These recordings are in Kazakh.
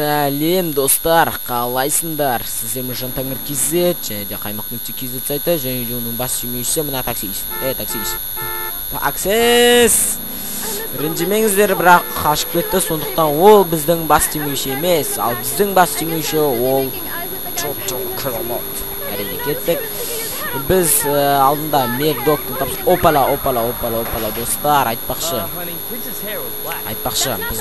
Сәлем достар, қалайсыңдар? Сіздермен Жантаңыр KZ және де Қаймақ.kz сайты және де оның бас демеушісі мына таксист. Таксист. Таксист! Ренжімеңіздер, бірақ қашып кетті, сондықтан ол біздің бас демеуші емес, ал біздің бас демеуші ол Керамот. Әрине кеттік. Біз алдында Меддоктың тапсыр... Опала, опала, опала, опала, достар, айтпақшы. Айтпақшы, біз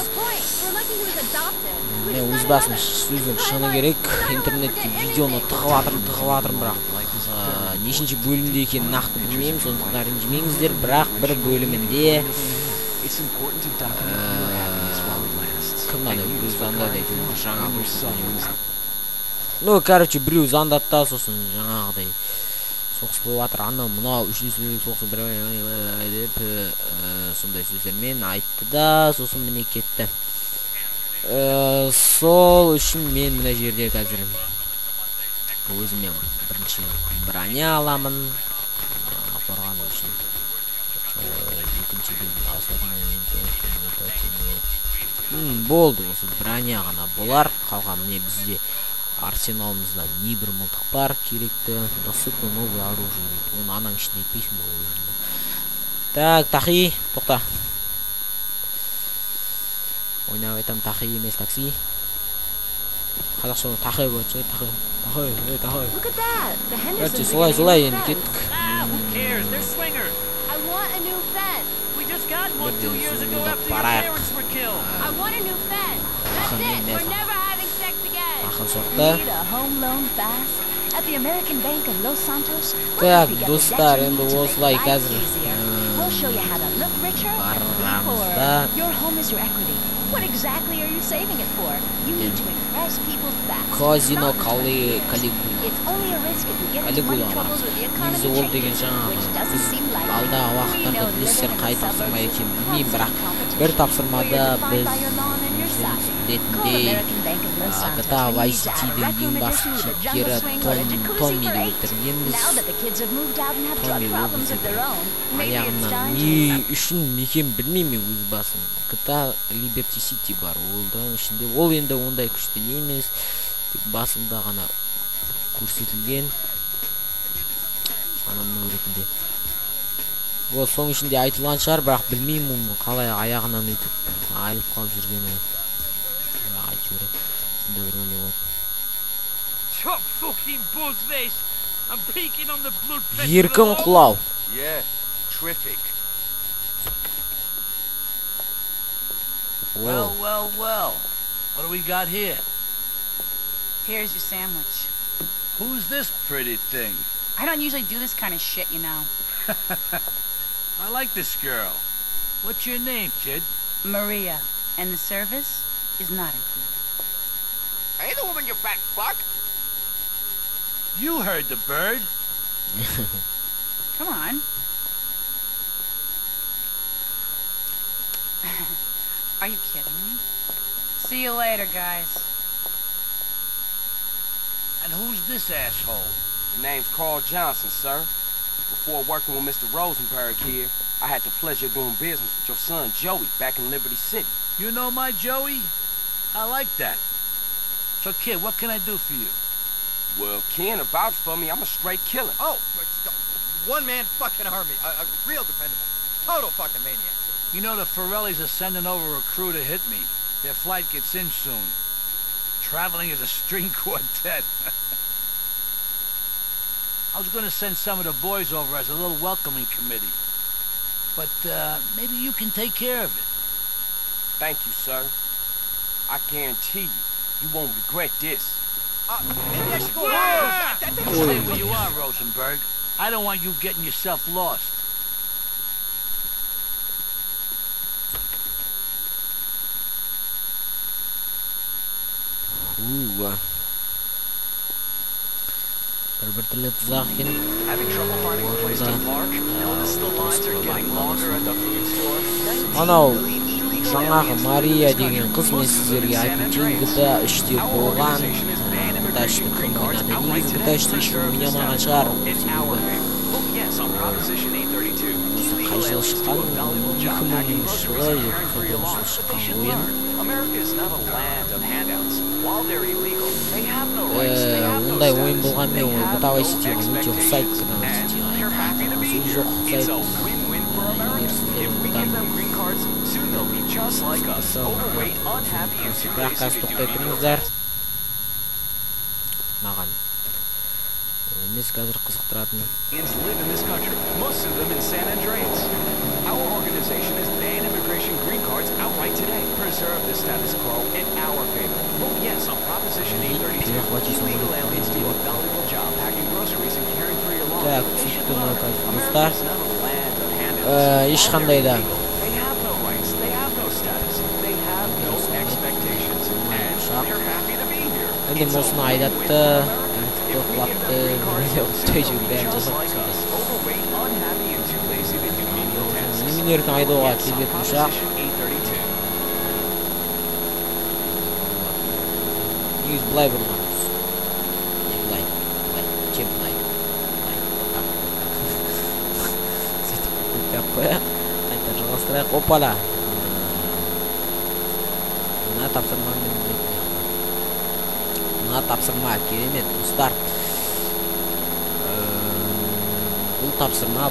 мен өз басым сөздің шыны керек, интернетте видеоны тығып жатырмын, бірақ нешінші бөлімде екенін нақты білмеймін, сондықтан ренжімеңіздер, бірақ бір бөлімінде кім ана біреу звондады, әйтеуір жаңа бір. Ну, короче, біреу звондады да, сосын жаңағыдай соғыс болып жатыр, анау мынау үшінші дүниежүзілік соғысы бір деп сондай сөздермен айтты да, сосын міне кетті. Сол үшін мен мына жерде қазір өзіме бірінші броня аламын қорғану үшін. Екіншіден болды, осы броня ғана болар. Қалған міне бізде арсеналымызда небір мылтық бар керекті. Доступно новое оружие дейді. Оны анаң ішінде айтпайсың ба өзіңді. Так, тахи, тоқта. Ойнап айтам, тахи емес, такси. Қазақша тахи болады шығар, тахи. Тахи, тахи. Короче, солай, солай енді кеттік. Бірден зуылдап барайық. Ақын соқты. Так, достар, енді осылай қазір барамыз да. Казино Калигула. Калигула барамыз. Негізі ол деген жаңағы біз алдағы уақыттарда білесіздер қай тапсырма екенін білмеймін, бірақ бір тапсырмада біз білетіндей GTA Vice City'дің ең басты кейіпкері Томмиді өлтіргенбіз. Томми ол кезде аяғынан не үшін екенін білмеймін мен өз басым. GTA Liberty City бар, олдың ішінде ол енді ондай күшті не емес, тек басында ғана көрсетілген анау мынау ретінде. Ол соның ішінде айтылған шығар, бірақ білмеймін оның қалай аяғынан өйтіп айырылып қалып жүргені. Бірақ әйтеуір сондай бір өлі болды. Еркін құлау. Well, well, well. What do we got here? Here's your sandwich. Who's this pretty thing? I don't usually do this kind of shit, you know. I like this girl. What's your name, kid? Maria. And the service is not included. Hey, the woman, you fat fuck! You heard the bird. Come on. Are you kidding me? See you later, guys. And who's this asshole? The name's Carl Johnson, sir. Before working with Mr. Rosenberg here, I had the pleasure of doing business with your son, Joey, back in Liberty City. You know my Joey? I like that. So, kid, what can I do for you? Well, Ken vouched for me. I'm a straight killer. Oh, one-man fucking army. A real dependable. Total fucking maniac. You know, the Forellis are sending over a crew to hit me. Their flight gets in soon. Traveling as a string quartet. I was gonna send some of the boys over as a little welcoming committee. But, maybe you can take care of it. Thank you, sir. I guarantee you, you won't regret this. Maybe I should go along. Stay where you are, Rosenberg. I don't want you getting yourself lost. Бір түрлі тұзақ екен. Анау жаңағы Мария деген қыз, мен сіздерге айтып өтейін, GTA 3-те болған. GTA 3-ті кім ойнады? Негізі GTA 3-ті ешкім ойнамаған шығар. Себебі осы Қай жылы шыққан? 2000 жылы, 2009 жылы шыққан ойын. Ондай ойын болғанмен ол GTA Vice City'ға өте ұқсайды. GTA Vice City'ға айтарлық сөз жоқ, ұқсайды. Егер сіздер бұдан бірақ қазір тоқтай тұрыңыздар. Маған ол емес қазір қызықтыратын. Перехвати самолет. Так, түсінікті мынау қазір достар. Ешқандай да енді осыны айдатты, ілікті, құлатты, әйтеуір бәрін жасап тастады. Немен еркін айдауға келетін ұшақ. Негізі былай бұрылған дұрыс. Былай, былай, чем былай, былай, вот так, вот так. Сөйтіп көктеп қояйық, қайта жалғастырайық. Опа-ла. Мына тапсырма мен білетін. Мына тапсырма керемет, достар. Бұл тапсырма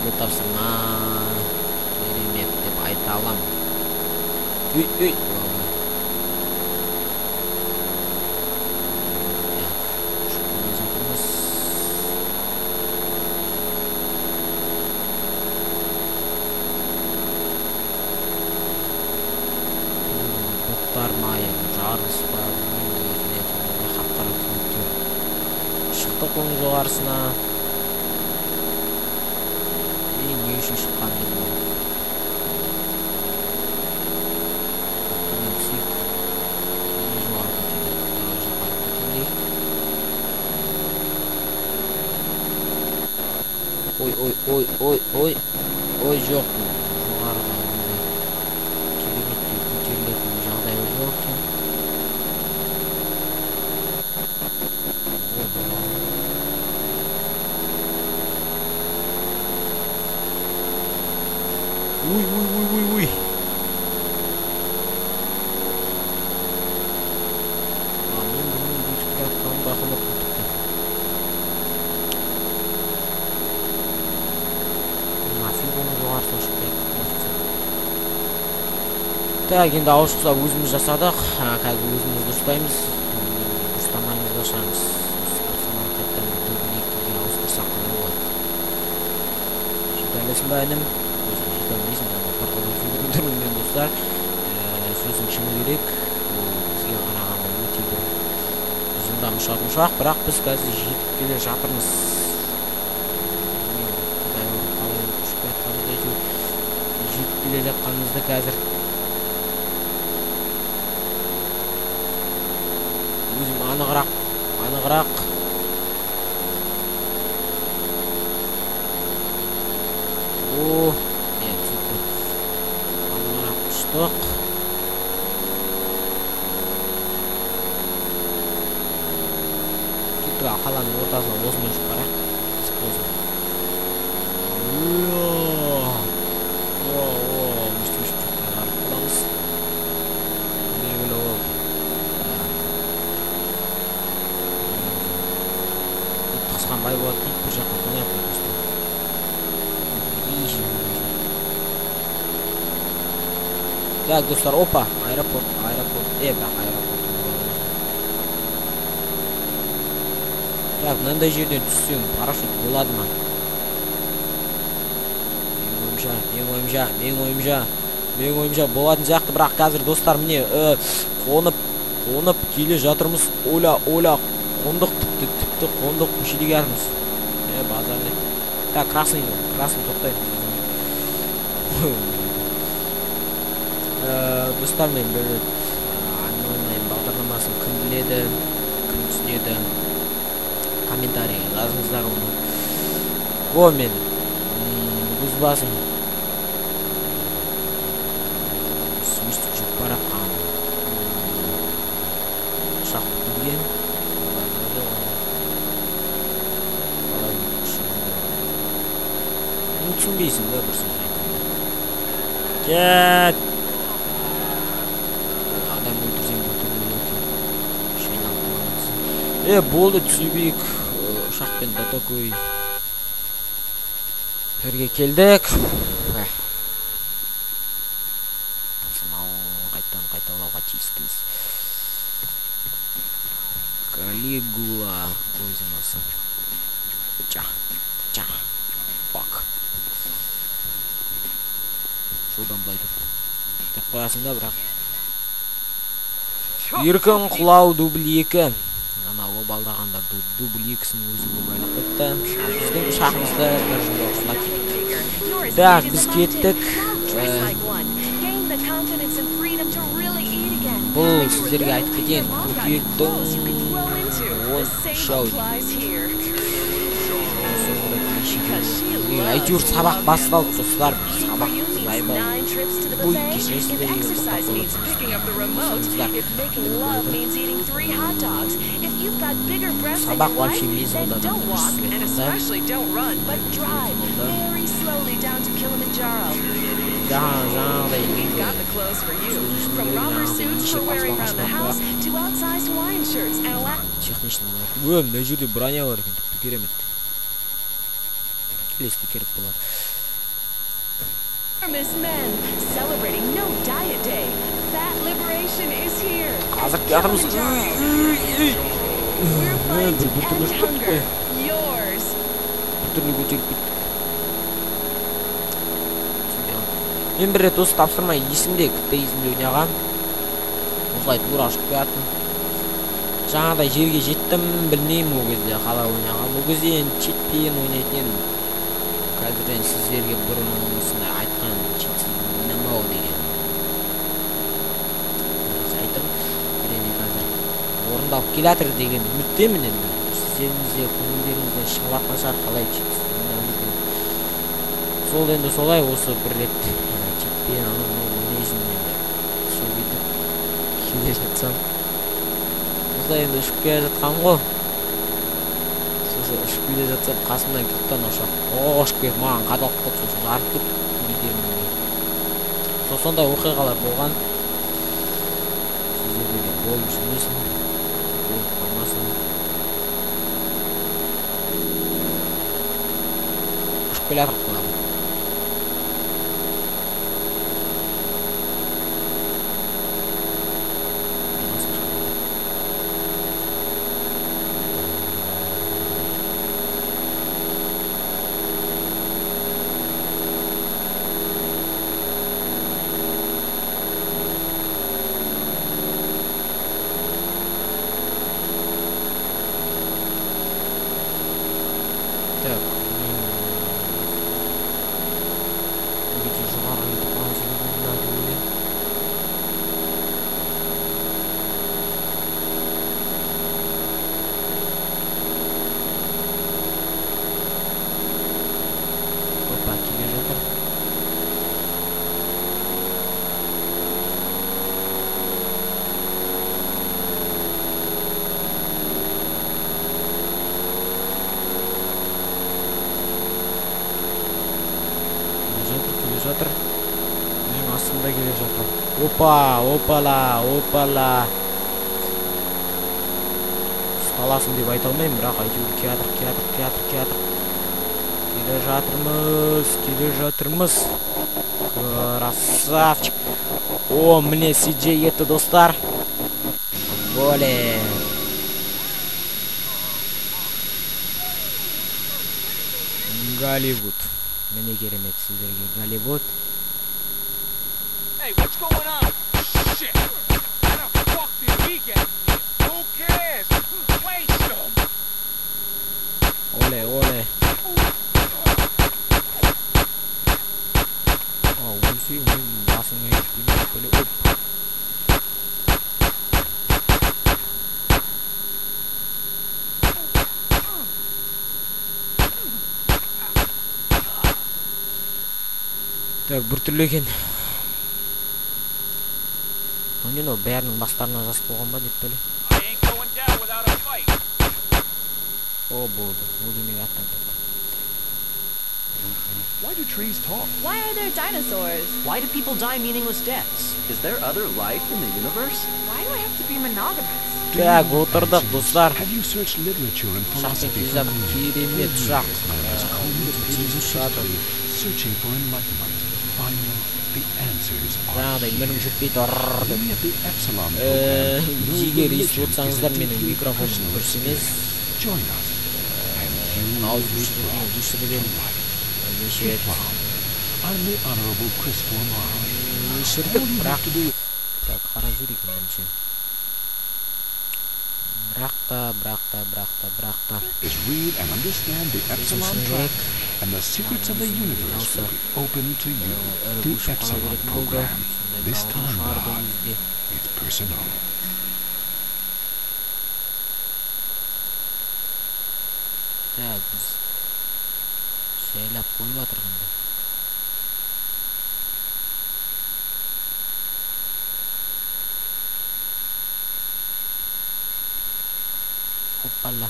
керемет деп айта аламын. Үй, үй. Бұлттар ма, жарылыс па, білмеймін не екенін, әйтеуір қап-қара түнектер. Шықтық оның жоғарысына. И не үшін шыққанды білмеймін. Төмен түсейік. И жоғары көтерілейік. Давай жоғары көтерілейік. Ой, ой, ой, ой, ой. Ой, жоқ, бұл жоғарыға ондай кереметтей көтерілетін жағдай жоқ екен. Ой, ой, ой, ой, ой. А мен бұның бүйтіп жатқанын байқамаппын тіпті. Нафиг оның жоғарысына ұшып кетіп. Так, енді ауыз ұқсап өзіміз жасадық. Қазір өзіміз дұрыстаймыз. Дұрыстамаймыз да шығармыз. Осы тапсырманы қайтадан бір дубль екіге ауыстырсақ қалай болады? Жете аласың ба, інім? Өзің жете алмайсың, бір қалай жүрмін мен, достар. Сөздің шыны керек. Ол бізге қарағанда өте бір жылдам ұшатын ұшақ, бірақ біз қазір жетіп келе жатырмыз. Білмеймін, құдай қалай ұшып жатқанымызды, әйтеуір жетіп келе жатқанымызды қазір өзім анығырақ. О, иә, түсінікті. Анығырақ ұштық. Кеттік, ал қаланың ортасына осымен ұшып барайық. Қызық болсын. О, өстіп ұшып жарып қаламыз. Белгілі ол. Ит қысқан бай болады дейді, бір жаққа қонайық достар. Так, достар, опа, аэропорт, аэропорт, бірақ аэропорт. Так, мынандай жерден түссең, парашют болады ма? Менің ойымша болатын сияқты, бірақ қазір, достар, міне, қонып келе жатырмыз. Оля, қондық, тіпті қондық, көшеде келатырмыз. Базарный. Так, красный тоқтайды. Достар, мен бір рет онлайн бағдарламасын кім біледі, кім түсінеді, комментарийге жазыңыздар оны. О, мен өз басым өстіп жүріп бара жатқан ұшақты көрген. Қалай түсінбейсің да, бір сөз айтқанда. Кет. Адам өлтірсең біртүрлі екен. Шайналып қалады. Болды, түсейік. Ұшақпен до такой жерге келдік. Тапсырманы қайтадан қайталауға тиістіміз. Калигула қойзанасы. Ча, ча, фак. Жолдан былай тұр деп қоясың да, бірақ еркін құлау дубль 2. Анау обалдағандар дубль 2-сінің өзінде байлап қойыпты. Біздің ұшағымызды бір жолға құлап кетті. Так, біз кеттік. Бұл сіздерге айтып кетейін, қыркүйектің 13 ау деймін. Әйтеуір сабақ басталды, достар. Сабақ айбай. Ой, кешіресіздер, егер тоқтап қойсаңыздар. Сабақ вообще мез болды адамды бір сөзбен айтқанда. Жаңағыдай енді сөздің ішінде жаңағыдай неше аспанға шығарып техничный. Мына жерде броня бар екен, тіпті керемет. Келесіде керек болады. Қазір келатырмыз. Бір түрлі ұшып кеттік қой. Біртүрлі көтеріп кеттік. Мен бір рет осы тапсырма есімде, КТ кезінде ойнағам. Осылай тура ұшып келатырмын. Жаңағыдай жерге жеттім, білмеймін ол кезде қалай ойнағам. Ол кезде енді читпен ойнайтын едім. Қазір енді сіздерге бұрын осындай айтқан читсіз ойнамау деген жайтым әрине қазір орындалып келатыр деген үміттемін. Енді сіздеріңізде көңілдеріңізден шығып жатқан шығар қалай читсіз ойнап жүрген. Сол енді солай осы бір рет читпен анау мынау ойнайсың енді. Сол бүйтіп келе жатсам осылай енді ұшып келе жатқанмын ғой. Сосын ұшып келе жатсам қасымнан кетті ана ұшақ. Ұшып келіп маған қадалып қалды, сосын жарып кетті бедерімнен. Сол сондай оқиғалар болған. Сіздерде де болып жүрмесін, болып қалмасын. Ұшып келе жатырмық қой. Так, мен өте жоғары кетіп қалған себебім мына деп ойлаймын. Опа, келе жатыр. Келе жатыр. Менің астымда келе жатыр. Опа, опала, опала. Ұсталасың деп айта алмаймын, бірақ әйтеуір келатыр, келатыр, келатыр, келатыр. Келе жатырмыз, келе жатырмыз. Красавчик. О, міне CJ кетті, достар. Боле. Голливуд. Міне керемет сіздерге Голливуд. Hey, what's going on? Shit. How the fuck did we get here? Who cares? Waste them. Оле, оле. Өлсе, мен басыңа ешкім бөле. Оп. Так, біртүрлі екен. Не, мынау бәрінің бастарына жазып қойған ба деп бәле. О, болды. Ол демек аттан кетті. Why do trees talk? Why are there dinosaurs? Why do people die meaningless deaths? Is there other life in the universe? Why do I have to be monogamous? Так, отырдық, достар. Have you searched literature and Ұшақпен philosophy келе for жатыр. meaning? Керемет For ұшақ. years, man has combed the pages of Ұшады. history, searching for enlightenment. Finally, the answers are Жаңағыдай here. мұрын жетпей тұр деп. We at the Epsilon program know Егер естіп religion is a отырсаңыздар, менің deeply микрофоным personal дұрыс емес. experience. Join us, and you will Ауыз be brought өшіріп to едім. life. Неше рет Islam. I'm the Honorable Chris Formari. өшірдік, All you бірақ have to do так, қарап жіберейік бірінші. Бірақ та, бірақ та, бірақ та, бірақ та. is read and understand the Өзім Epsilon шыны керек. tract, and the secrets of the universe will be open to you. Ірі The өшіп қала Epsilon беретін болды. program. Сондай This бір ауру time, шығарды God, өзі де. it's personal. Так, біз жайлап қойып жатырғанда. Оппала.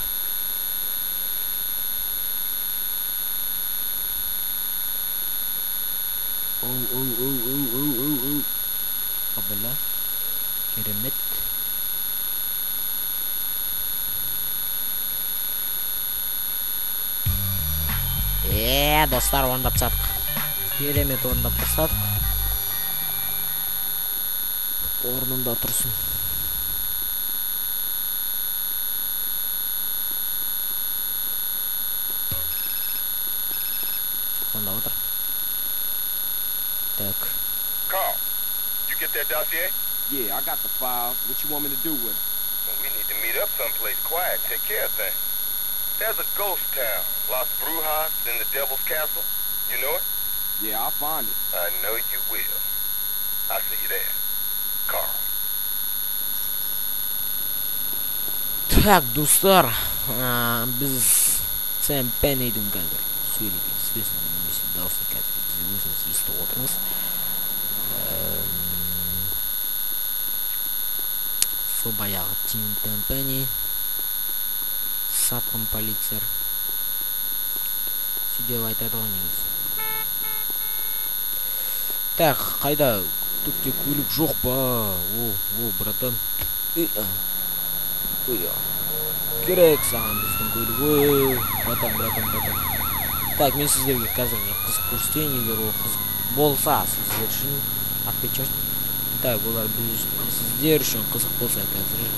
Оу, оу, оу, оу, оу, оу, оу. Оппала. Керемет. Достар, орындап тастадық. Керемет орындап тастадық. Орнында тұрсын. Звондап отыр. Так. Carl, you get that dossier? Yeah, I got the files. What you want me to do with them? Well, we need to meet up someplace quiet, take care of things. There's a ghost town, Las Brujas in the Devil's Castle. You know it? Yeah, I'll find it. I know you will. I'll see you there. Carl. Так, достар, біз Сэм Пеннидің қазір сөйлеген сөзін немесе дауысын қазір біз өзіміз естіп отырмыз. Сол баяғы Тим Пенни, сатқын полицер. Сөйтіп айтады ғой негізі. Так, қайда? Түкте көлік жоқ па? О, о, братан. Үй, а. Ой, а. Керек саған біздің көлік. Ой, братан, братан, братан. Так, мен сіздерге қазір бір қызық көрсетейін, егер ол қызық болса сіздер үшін отпечаток. Так, олар біз сіздер үшін қызық болса қазір.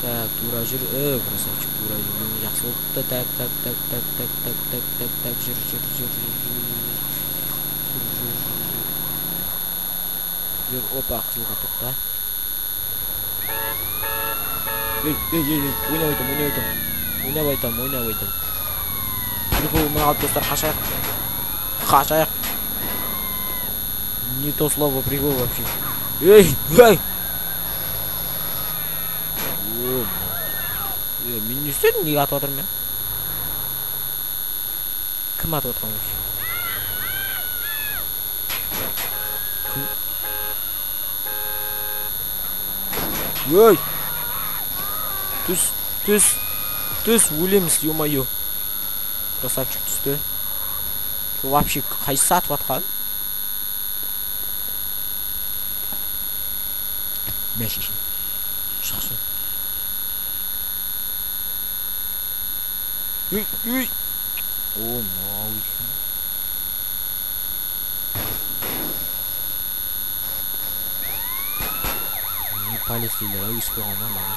Так, тура жүр. Красавчик, тура жүрген жақсы болыпты. Так, так, так, так, так, так, так, так, так, жүр, жүр, жүр, жүр, жүр, жүр, жүр, жүр, жүр. Жүр, опа, қызылға тоқта. Ей, ей, ей, ей, ойнап айтам, ойнап айтам. Ойнап айтам, ойнап айтам. Прикол болмай қалды, достар, қашайық. Қашайық. Не то слово прикол вообще. Ей, ей! О, мынау. Мен не істедім, неге атып жатырмын мен? Кім атып жатқан вообще? Кім? Ей! Түс, түс, түс, өлеміз, ё-моё. Красавчик түсті. Вообще қайсысы атып жатқан? Мә шешем. Шықсын. Үй, үй. О, мынау екен. Не полицейлер ау, өсіп қойған ба маған?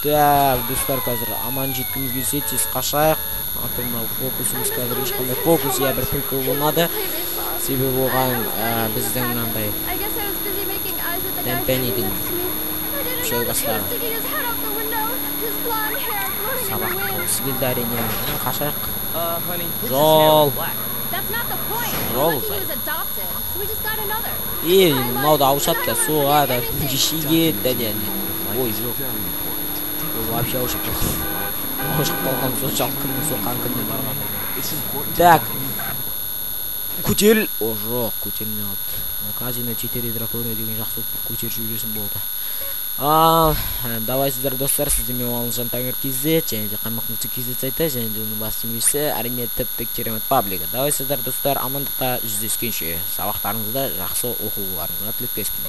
Так, достар, қазір аман жеткіміз келсе тез қашайық. А то мынау фокусымыз қазір ешқандай фокус, я бір прикол болмады. Себебі оған біздің мынандай Тэмпэнидің пішәу-бастары сабақ болғысы келді әрине. Қашайық. Honey, His Жол. hair was black. That's not the point. Жол Lucky he жай. was adopted, so we just got another. Е, мынау да ауышады да, соғады, шегеді да, не, не. Ой, Is жоқ. very important. Ол вообще ауышып қалған. Ауышып қалған соншалық кімнің соққан кімнен барған. It's important to Так. document Көтеріл. О, жоқ, көтерілмей қалды. Казино 4 дракона деген жақсы болып көтеріп жібересің болды. Ал давайсыздар, достар, сіздермен Алжан Таңыр kz және де Қаймақ нүкте kz сайты және де оның бас демеушісі, әрине, тіпті керемет паблигі. Давайсыздар, достар, амандықта жүздескенше, сабақтарыңызда жақсы оқуларыңызға тілектеспін.